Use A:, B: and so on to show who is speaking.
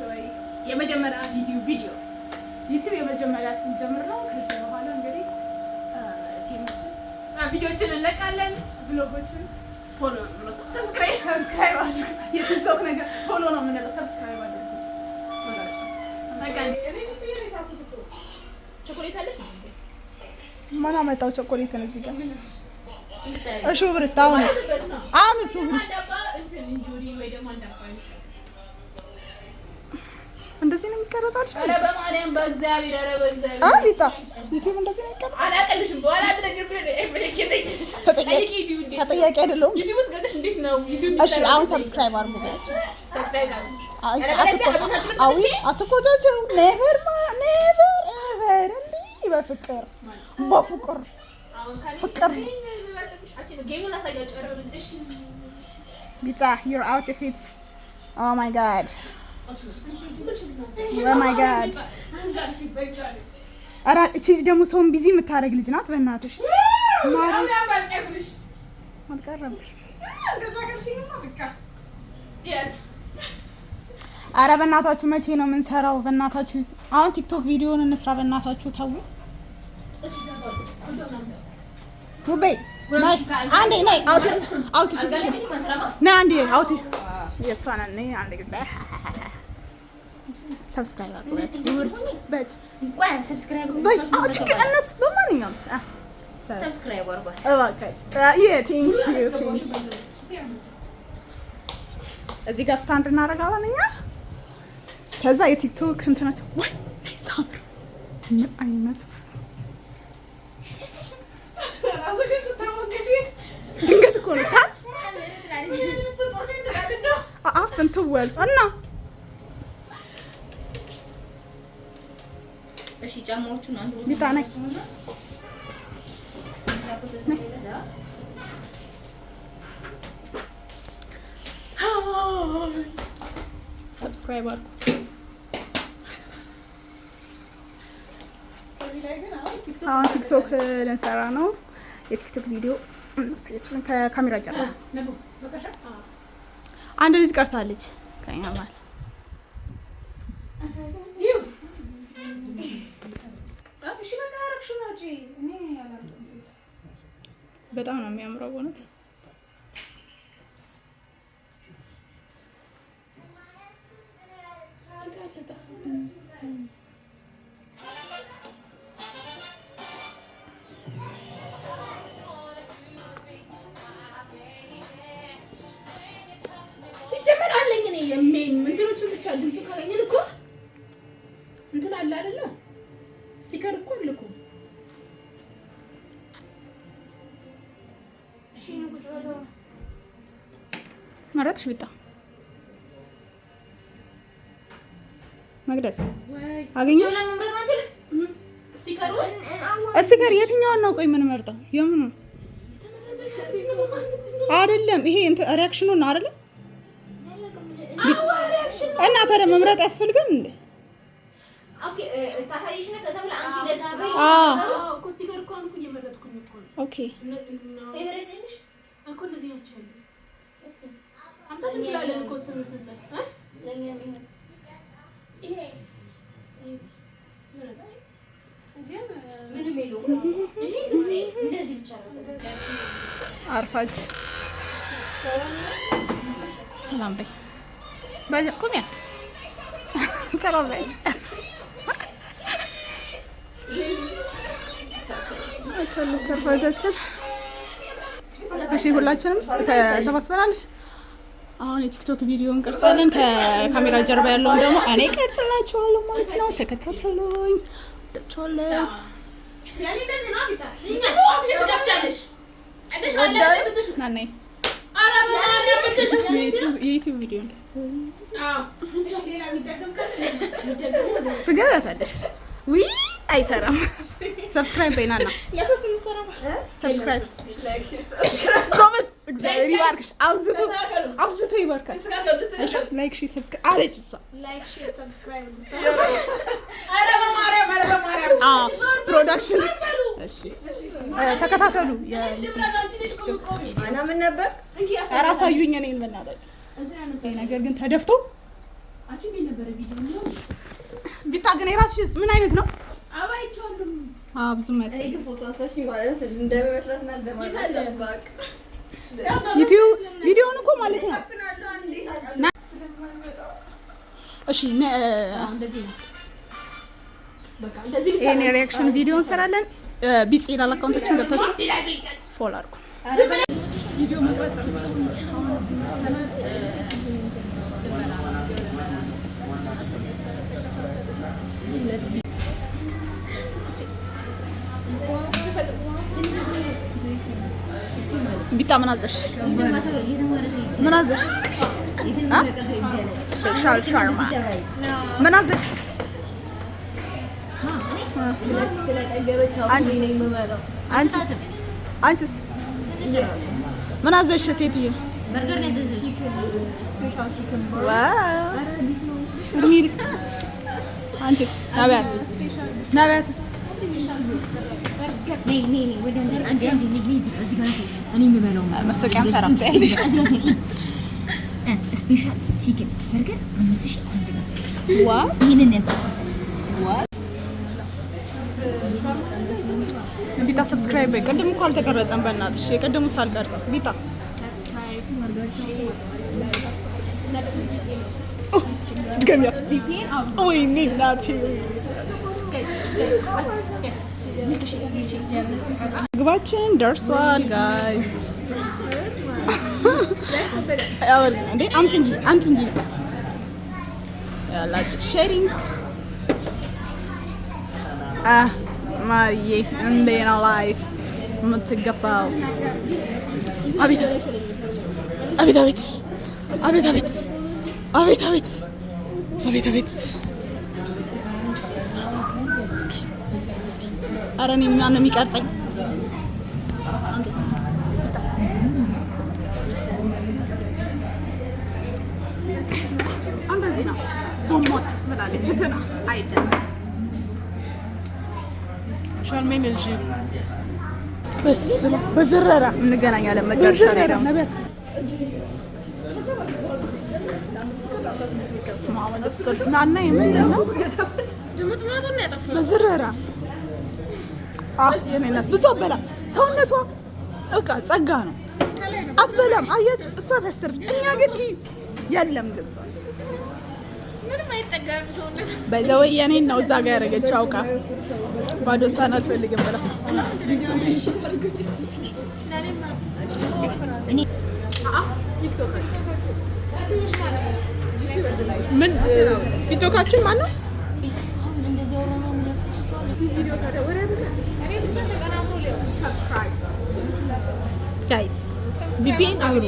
A: ወይ?
B: የመጀመሪያ ዩቲዩብ ቪዲዮ።
A: ዩቲዩብ የመጀመሪያ ስንጀምር ነው። ከዚህ በኋላ እንግዲህ game ኦችን፣
B: ቪዲዮችን እንለቃለን።
A: Vlog ኦችን።
B: Follow፣ subscribe።
A: Subscribe አድርጉ። የቲክቶክ ነገር follow ነው የምንለው። Subscribe አድርጉ ሁላችሁ።
B: በቃ ቸኮሌት አለሽ?
A: ማን አመጣው ቸኮሌትን እዚህ ጋር? እሺ ብርስት አሁን አሁን እሱ ብርስት
B: አንድ አባ እንትን እንጆሪ ወይ ደግሞ አንድ አባ ይሻላል።
A: እንደዚህ ነው የሚቀረጸው አልሽ?
B: ኧረ በማርያም በእግዚአብሔር፣ ኧረ በእግዚአብሔር።
A: አ ቢጣ ዩቲዩብ እንደዚህ ነው የሚቀረጸው?
B: አላቀልሽም። በኋላ
A: ተጠያቂ ተጠያቂ አይደለሁም።
B: ዩቲዩብ ውስጥ ገብተሽ እንዴት ነው ዩቲዩብ?
A: እሺ አሁን subscribe አድርጉ በያቸው።
B: Subscribe አድርጉ።
A: አይ
B: አለበለዚያ አብዛችሁ
A: አዊ አትቆጫቸው። Never never ever እንዲህ በፍቅር በፍቅር ፍቅር።
B: Game ኡን አሳያቸው። ኧረ እሺ።
A: ቢጣ, your outfit, oh my God, oh my God። ኧረ እቺ ልጅ ደግሞ ሰውን busy የምታደርግ ልጅ ናት። በእናትሽ ማሪ አልቀረብሽ። ኧረ በእናታችሁ መቼ ነው የምንሰራው? በእናታችሁ አሁን ቲክቶክ ቪዲዮን እንስራ። በእናታችሁ ተው። ውቤ ነይ አንዴ፣ ነይ outfit ነይ አንዴ out የእሷን ነይ አንድ ጊዜ subscribe አድርጉ በያቸው። በይ አዎ፣ ችግር እነሱ በማንኛውም ሰ
C: Subscribe አድርጓት።
A: እባካችሁ። Thank you, thank you። እዚህ ጋር stand እናደርጋለን እኛ። ከዛ የቲክቶክ እንትናቸው ወይ ሳምር ምን አይነት ድንገት እኮ ነው ሳት አአ ፍንትወል እና
C: እሺ ጫማዎቹን አንድ ቦታ
A: ቢጣ ነይ።
C: ናቸው።
A: Subscribe አድርጉ። አሁን ቲክቶክ ልንሰራ ነው። የቲክቶክ ቪዲዮ እናሳያችኋለን። ከካሜራ ጀርባ አንድ ልጅ ቀርታለች ከኛ መሀል። በጣም ነው የሚያምረው በእውነት።
B: ሲጀመር አለኝ እኔ እንትኖቹን ብቻ ድምፁ ካገኘን እኮ እንትን አለ አይደለ? Sticker እኮ አለ እኮ።
C: እሺ ቁጭ በሉ።
A: መረጥሽ ቢጣ መቅደስ አገኘሽ?
C: ለመምረጥ አንችልም።
B: Sticker ኡ
A: Sticker የትኛውን ነው? ቆይ የምንመርጠው የምኑ አይደለም? ይሄ እንትን reaction ኑ ነው አይደለም? እና ታዲያ መምረጥ ያስፈልጋል እንዴ?
C: Okay ታሳይሽ ነው። ከዛ በኋላ አንቺ እንደዛ በይ።
A: አዎ።
B: እኮ sticker እኮ አሁን እኮ እየመረጥኩኝ እኮ ነው።
A: Okay።
C: Favorite ነሽ?
B: እኮ እነዚህ ናቸው ያሉ።
C: እስቲ
B: ማምጣት እንችላለን እኮ ስም ስንጽፍ እ
C: ለኛ የሚሆን
B: ይሄ ግን
C: ምንም የለውም። ይሄ እንደዚህ እንደዚህ ብቻ ነው።
A: አርፋጅ ሰላም በይ። በይ ቁሚያ ሰላም በይ። መታለች አርፋጃችን። እሺ ሁላችንም ተሰባስበናል። አሁን የቲክቶክ ቪዲዮ እንቀርጻለን። ከካሜራ ጀርባ ያለውን ደግሞ እኔ ቀርጽላችኋለሁ ማለት ነው። ተከታተሉኝ። ወዳችኋለሁ።
B: ያኔ እንደዚህ ነው አቢታ ትከፍቻለሽ።
A: ና ነይ።
B: ኧረ በማርያም ብትሹ
A: የዩቲዩብ ቪዲዮ ነው።
B: አዎ
A: ትገቢያታለሽ። ውይ አይሰራም። Subscribe በይና ና subscribe ጎበዝ። እግዚአብሔር ይባርክሽ፣ አብዝቶ አብዝቶ ይባርካል። እሺ like, share, subscribe አለች እሷ።
B: ኧረ በማርያም፣ ኧረ በማርያም።
A: አዎ production። እሺ ተከታተሉ።
D: እና ምን ነበር?
A: ኧረ አሳዩኝ እኔን በእናትህ። ይሄ ነገር ግን ተደፍቶ
B: አንቺ እንዴት ነበረ ቪዲዮ ነው?
A: ቢታ ግን የራስሽስ ምን አይነት ነው?
B: አባይቼዋለሁ።
A: አዎ ብዙም
D: እኔ
A: አያስፈልግም።
D: ግን ፎቶ አንሳሽኝ ማለት እንደመስላትና እንደማልመስላት ባቅ
A: ዩቲዩብ ቪዲዮውን እኮ ማለት ነው።
D: ሸፍናለሁ። እንዴት አውቃለሁ ስለማይመጣው።
A: እሺ
B: እንደዚህ ነው። በቃ እንደዚህ ብቻ
A: ይሄን
B: ነው።
A: የ reaction ቪዲዮ እንሰራለን። ቢጽ ይላል account ኣችን ገብታችሁ follow አድርጉ። ቪዲዮ መቅረጽ አሁን እዚህ መጥተናል። ልንበላ ነው። ቢታ ምን አዘሽ? ምን አዘሽ? Special ሻርማ ምን አዘሽ?
D: ስለጠገበች አሁን እኔ ነኝ የምበላው።
A: አንቺስ? አንቺስ ምን አዘሽ ሴትዬ?
C: በርገር ነው ያዘዘችው።
D: Special chicken burger።
A: Wow
D: ኧረ beef ነው።
A: እርሚል አንቺስ? ነቢያት ነቢያትስ?
C: ነይ ነይ ነይ ወደ እንትን አንዴ አንዴ ነይ ነይ እዚህ ጋር ላሳይሽ። እኔ የምበላው
A: ማስታወቂያ አንሰራም ትያለሽ።
C: እዚህ ጋር ሳይ special chicken burger 5100 ብር።
A: Wow
C: ይሄንን ያዘዝኩት።
A: Wow ቢታ subscribe በይ። ቅድም እኮ አልተቀረጸም። በእናትሽ የቅድሙ ሳልቀርጸ ቢታ ኦ፣ ድገሚያት። ወይኔ እናቴ ምግባችን ደርሷል guys። እንዴ አምጪ እንጂ አምጪ እንጂ ያላችሁ sharing ማዬ እንዴ ነው life የምትገባው? አቤት አቤት አቤት አቤት አቤት አቤት አቤት አቤት አቤት። እስኪ እስኪ ኧረ እኔ ማነው የሚቀርጸኝ? እንደዚህ ነው ጎሞጥ ብላለች እንትና አይደለም።
B: ሻርማ መልጂ
A: በስመ አብ በዝረራ እንገናኛለን መጨረሻ ላይ ደግሞ በስመ አብ ወመንፈስ ቅዱስ ማና የምንድን ነው? በዝረራ የኔ እናት ብዙ አበላ ሰውነቷ በቃ ጸጋ ነው። አትበላም። አያችሁ እሷ ታስተርፍ፣ እኛ ግን የለም ግን
B: ምንም አይጠጋም ሰውነት።
A: በዛ ወይ የኔን ነው እዛ ጋር ያደረገችው አውቃ ባዶ ሳህን አልፈልግም ብላ።
B: ምን ቲክቶካችን ማን ነው?
A: Guys
B: VPN አብሩ።